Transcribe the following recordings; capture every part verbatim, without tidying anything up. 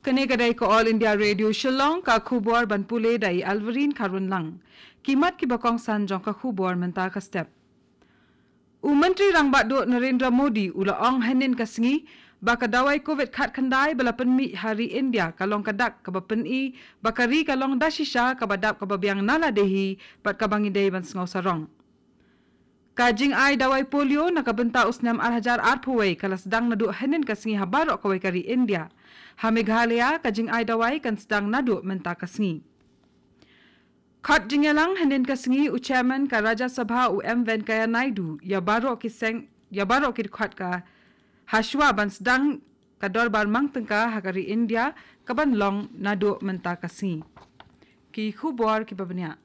Kane ka dei ka All India Radio Shillong, ka khubor ban pule da i Alverine Kharwynlang. Ki mat kiba kongsan jong ka khubor mynta ka step. U Myntri Rangbah Duh Narendra Modi u la ong hynnin ka sngi ba ka dawai Covid khatkhyndai ba la pynmih ha ri India ka long ka dak kaba pyni ba ka ri ka long da shisha kaba dap kaba biang na lade hi bad kaba ngi dei ban sngew sarong. Ka jingai dawai polio na ka bynta u snem ar hajar arphew wei ka la sdang naduh hynnin ka sngi ha baroh kawei ka ri India. Ha Meghalaya ka jingai dawai kan sdang naduh mynta ka sngi. Khot jingïalang hynnin ka sngi u chairman ka Rajya Sabha u M Venkaiah Naidu ïa baroh ki seng, ïa baroh ki dkhot ka hashwa ban sdang ka dorbar mang tyngka ha ka ri India ka ban long naduh mynta ka sngi. Ki khubor kiba bniah.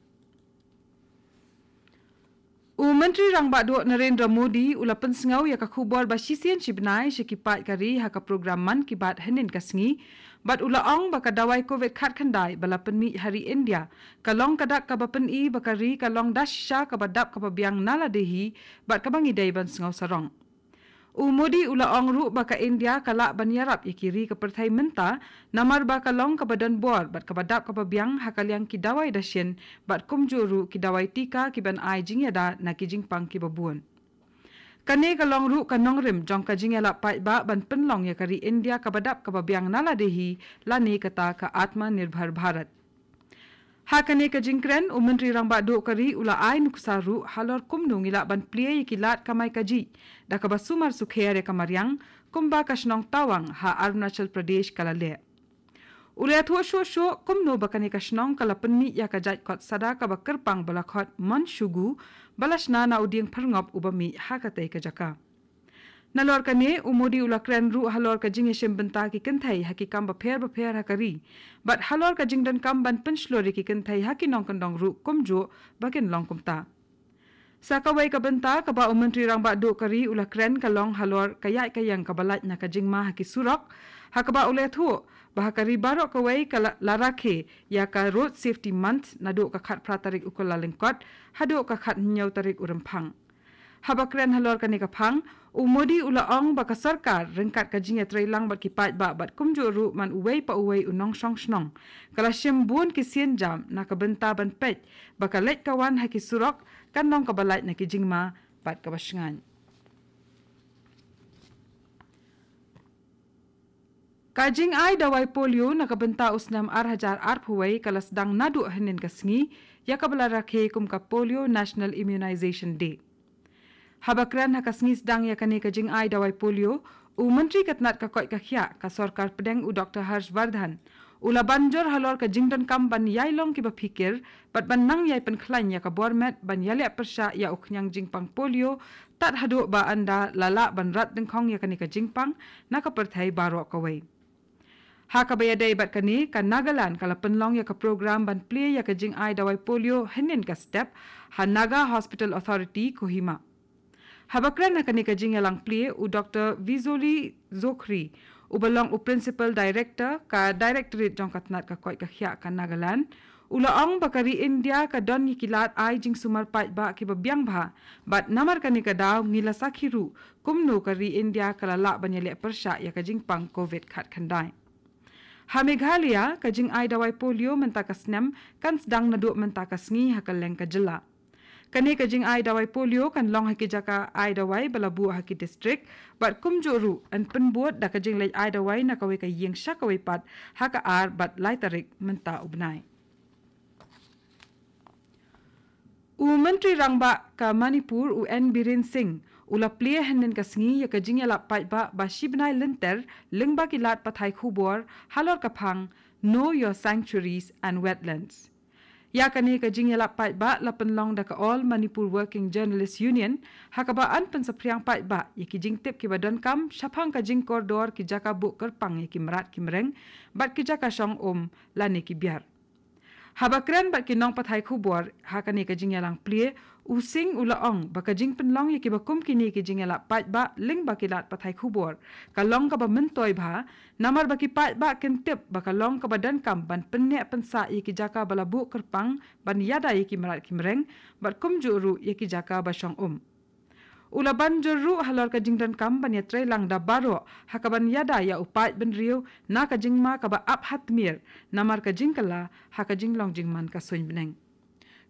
U Myntri Rangbah Duh Narendra Modi u la pynsngew ïa ka khubor ba shisien shi bnai sha ki paid ka ri ha ka program Mann Ki Baat hynnin ka sngi, bad u la ong ba ka dawai Covid khatkhyndai ba la pynmih ha ri India ka long ka dak kaba pyni ba ka ri ka long da shisha kaba dap kaba biang na lade hi bad kaba ngi dei ban sngew sarong. U Modi u la ong ruh ba ka India ka lah ban ïarap ïa ki ri ka pyrthei mynta namar ba ka long kaba don bor bad kaba dap kaba biang ha ka liang ki dawai dashin bad kumjuh ruh ki dawai tika ki ban ai jingïada na ki jingpang kiba bun. Kane ka long ruh ka nongrim jong ka jingïalap paidbah ban pynlong ïa ka ri India kaba dap kaba biang na lade hi lane kata ka Atmanirbhar Bharat. Ha kane ka jingkren u Myntri Rangbah Duh ka ri u la ai nuksa ruh halor kumno ngi lah ban plie ïa ki lad kamai kajih da kaba sumar sukher ïa ka mariang kumba ka shnong Tawang ha Arunachal Pradesh ka la leh. U la ïathuh shuh shuh kumno ba kane ka shnong ka la pynmih ïa ka jait kot sada kaba kyrpang ba la khot Mon Shugu ba la shna na u dieng pyrngop uba mih ha katei ka jaka. Nalor kane u Modi u la kren ruh halor ka jingïashim bynta ki kynthei ha ki kam bapher bapher ha ka ri bad halor ka jingdonkam ban pynshlur ïa ki kynthei ha ki nongkyndong ruh kumjuh ba kin long kumta. Sa kawei ka bynta kaba u Myntri Rangbah Duh ka ri u la kren ka long halor ka ïaid ka ïeng kaba lait na ka jingma ha ki surok, ha kaba u la ïathuh ba ha ka ri baroh kawei ka la, la rakhe ïa ka Road Safety Month naduh ka khatphra tarik u Kyllalyngkot haduh ka khathynñiew tarik u Rymphang. Haba kren halor kane ka phang, u Modi u la ong ba ka sorkar ryngkat ka jingïatreilang bad ki paidbah bad kumjuh ruh man uwei pa uwei u nongshong shnong ka la shim bun ki sienjam na ka bynta ban peit ba ka leit ka wan ha ki surok kan long kaba lait na ki jingma bad kaba shngaiñ. Ka jingai dawai polio na ka bynta u snem ar hajar arphew wei ka la sdang naduh hynnin ka sngi ïa kaba la rakhe kum ka Polio National Immunization Day. Haba kren ha ka sngi sdang ïa kane ka jingai dawai polio, u Myntri ka tnat ka koit ka khiah ka sorkar pdeng u Doctor Harsh Vardhan u la ban jur halor ka jingdonkam ban ïai long kiba phikir bad ban nang ïai pynkhlaiñ ïa ka bor met ban ïaleh pyrshah ïa u khñiang jingpang polio tad haduh ba ynda la lah ban rat dyngkhong ïa kane ka jingpang na ka pyrthei baroh kawei. Ha kaba ïadei bad kane, ka Nagaland ka la pynlong ïa ka program ban plie ïa ka jingai dawai polio hynnin ka step ha Naga Hospital Authority, Kohima. Haba kren ha kane ka jingïalang plie, u Doctor Vizoli Zokhri, uba long u Principal Director ka Directorate jong ka tnat ka koit ka khiah ka Nagaland, u la ong ba ka ri India ka don ïa ki lad ai jingsumar paidbah kiba biang bha bad namar kane ka daw ngi la sakhi ruh kumno ka ri India ka la lah ban ïaleh pyrshah ïa ka jingpang Covid khatkhyndai. Ha Meghalaya, ka jingai dawai polio mynta ka snem kan sdang naduh mynta ka sngi ha kylleng ka jylla. Kane ka jingai dawai polio kan long ha ki jaka ai dawai ba la buh ha ki distrik bad kumjuh ruh yn pynbud da ka jingleit ai dawai na kawei ka ïing sha kawei pat ha ka ar bad lai tarik mynta u bnai. U Myntri Rangbah ka Manipur u N Biren Singh u la plie hynnin ka sngi ïa ka jingïalap paidbah ba shi bnai lynter lyngba ki lad pathai khubor halor ka phang Know Your Sanctuaries and Wetlands. Ïa kane ka jingïalap paidbah la pynlong da ka All Manipur Working Journalist Union ha kaba yn pynsaphriang paidbah ïa ki jingtip kiba donkam shaphang ka jingkordor ki jaka buh kyrpang ïa ki mrad ki mreng bad ki jaka shong um lane ki biar. Haba kren bad ki nongpathai khubor ha kane ka jingïalang plie, u Singh u la ong ba ka jingpynlong ïa kiba kum kine ki jingïalap paidbah lyngba ki lad pathai khubor ka long kaba myntoi bha, namar ba ki paidbah kin tip ba ka long kaba donkam ban pynneh pynsah ïa ki jaka ba la buh kyrpang ban ïada ïa ki mrad ki mreng bad kumjuh ruh ïa ki jaka ba shong um. U la ban jur ruh halor ka jingdonkam ban ïatreilang da baroh ha kaban ïada ïa u paid bynriew na ka jingma kaba ap ha tmier namar ka jingkylla ha ka jinglong jingman ka suiñ bneng.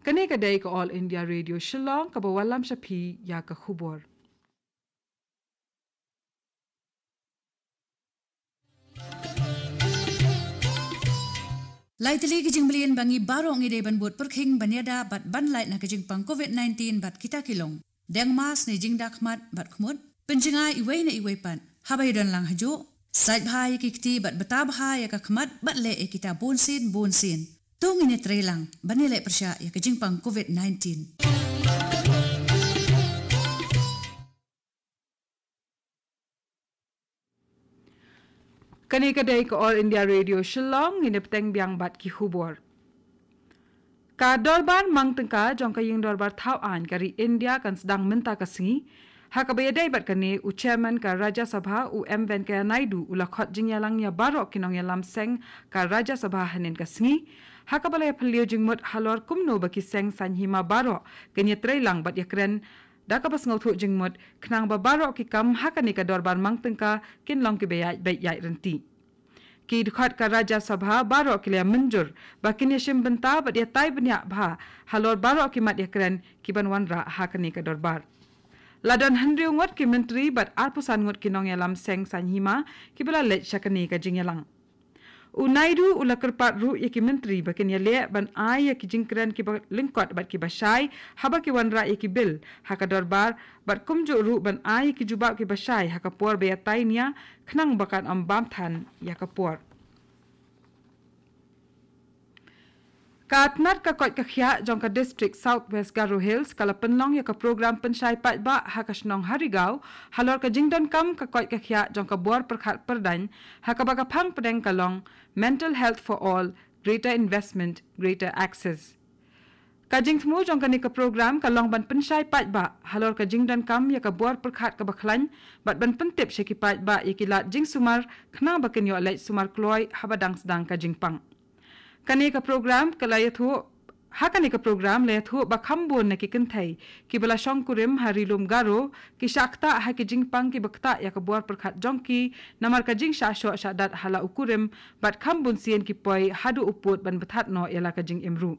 Kane ka dei ka All India Radio Shillong kaba wallam sha phi ïa ka khubor. Lai tylli ki jingmlien ba ngi baroh ngi dei ban bud pyrkhing ban ïada bad ban lait na ka jingpang covid nineteen bad kita ki long: deng mask ne jingda khmat bad khmut, pynjngai iwei na iwei pat haba ïadon lang hajuh, sait bha ïa ki kti bad bata bha ïa ka khmat bad leh ïa kita bunsien bunsien. To ngin ïatreilang ban ïaleh pyrshah ïa ka jingpang covid nineteen. Kane ka dei ka All India Radio Shillong, ngin ïa bteng biang bad ki khubor. Ka dorbar mang tyngka jong ka ïing dorbar thaw aiñ ka ri India kan sdang mynta ka sngi. Ha kaba ïadei bad kane, u chairman ka Rajya Sabha, u M Venkaiah Naidu, u la khot jingïalang ïa baroh ki nongïalam seng ka Rajya Sabha hynnin ka sngi, ha kaba la ïa phylliew jingmut halor kumno ba ki seng saiñ hima baroh kin ïatreilang bad ïakren da kaba sngewthuh jingmut, khnang ba baroh ki kam ha kane ka dorbar mang tyngka kin long kiba ïaid beit ïaid ryntih. Ki dkhot ka Rajya Sabha baroh ki la ïa mynjur ba kin ïa shim bynta bad ïa tai bniah bha halor baroh ki mat ïakren ki ban wanrah ha kane ka dorbar. La don hynriew ngut ki myntri bad arphew san ngut ki nongïalam seng saiñ hima kiba la leit sha kane ka jingïalang. U Naidu u la kyrpad ruh ïa ki myntri ba kin ïaleh ban ai ïa ki jingkren kiba lyngkot bad kiba shai haba ki wanrah ïa ki bill ha ka dorbar, bad kumjuh ruh ban ai ïa ki jubab kiba shai ha ka por ba ïatai nia, khnang ba kan ym bam than ïa ka por. Ka tnat ka koit ka khiah jong ka district South West Garo Hills ka la pynlong ïa ka program pynshai paidbah ha ka shnong Harigaw halor ka jingdonkam ka koit ka khiah jong ka bor pyrkhat pyrdaiñ, ha kaba ka phang pdeng ka long Mental Health for All, Greater Investment, Greater Access. Ka jingthmu jong kane ka program ka long ban pynshai paidbah halor ka jingdonkam ïa ka bor pyrkhat kaba khlaiñ, bad ban pyntip sha ki paidbah ïa ki lad jingsumar khnang ba kin ïoh leit sumar kloi haba dang sdang ka jingpang. Kane ka program ka la ïathuh, ha kane ka program la ïathuh ba kham bun na ki kynthei kiba la shong kurim ha Ri Lum Garo ki shah ktah ha ki jingpang kiba ktah ïa ka bor pyrkhat jong ki, namar ka jingshah shoh shah dat ha la u kurim, bad kham bun sien ki poi haduh u pud ban bthat noh ïa la ka jingim ruh.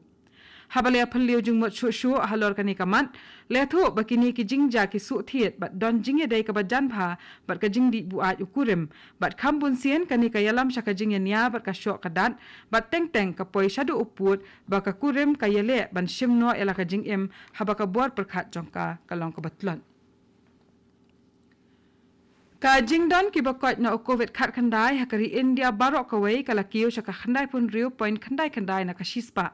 Haba la ïa phylliew jingmut shuh shuh halor kane ka mat, la ïathuh ba kine ki jingjia ki shu thied bad don jingïadei kaba jan bha bad ka jingdih buaid u kurim, bad kham bun sien kane ka ïalam sha ka jingïania bad ka shoh ka dat, bad teng teng ka poi shaduh u pud ba ka kurim ka ïaleh ban shim noh ïa la ka jingim haba ka bor pyrkhat jong ka ka long kaba tlot. Ka jingdon kiba koit na u covid khatkhyndai ha ka ri India baroh kawei ka la kiew sha ka khyndaiphew hynriew point khyndai khyndai na ka shispah.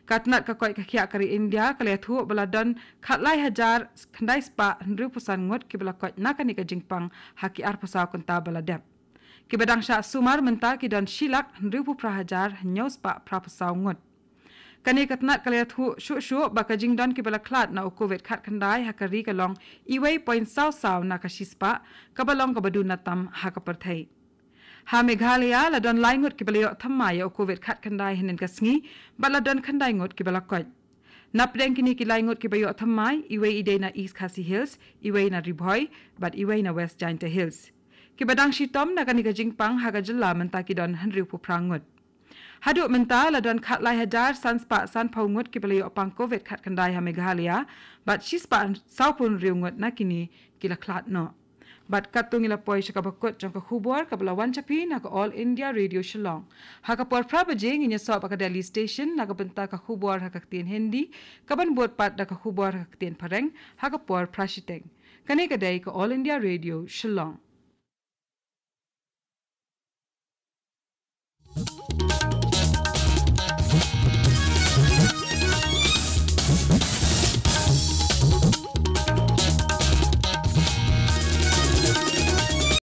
Ka tnat ka koit ka khiah ka ri India ka la ïathuh ba la don khatlai hajar khyndai spah hynriewphew san ngut kiba la koit na kane ka jingpang ha ki arphew saw kynta ba la dep. Kiba dang shah sumar mynta ki don shi lak hynriewphew phra hajar hynñiew spah phraphew saw ngut. Kane ka tnat ka la ïathuh shuh shuh ba ka jingdon kiba la khlad na u covid khatkhyndai ha ka ri ka long iwei point saw saw na ka shispah, kaba long kaba duna tam ha ka pyrthei. Ha Meghalaya la don lai ngut kiba la ïoh thymmai ïa u covid khatkhyndai hynnin ka sngi, bad la don khyndai ngut kiba la koit. Napdeng kine ki lai ngut kiba ïoh thymmai, iwei i dei na East Khasi Hills, iwei na Ri Bhoi, bad iwei na West Jaintia Hills. Kiba dang shitom na kane ka jingpang ha ka jylla mynta ki don hynriewphew phra ngut. Haduh mynta la don khatlai hajar san spah sanphew ngut kiba la ïoh pang covid khatkhyndai ha Meghalaya, bad shispah sawphew hynriew ngut na kine ki la khlad noh. Bad katto ngi la poi sha kaba kut jong ka khubor kaba la wan sha phi na ka All India Radio Shillong. Ha ka por phra baje ngin ïasoh bad ka Delhi Station na ka bynta ka khubor ha ka ktien Hindi, kaban bud pat da ka khubor ha ka ktien Phareng ha ka por phra shiteng. Kane ka dei ka All India Radio Shillong.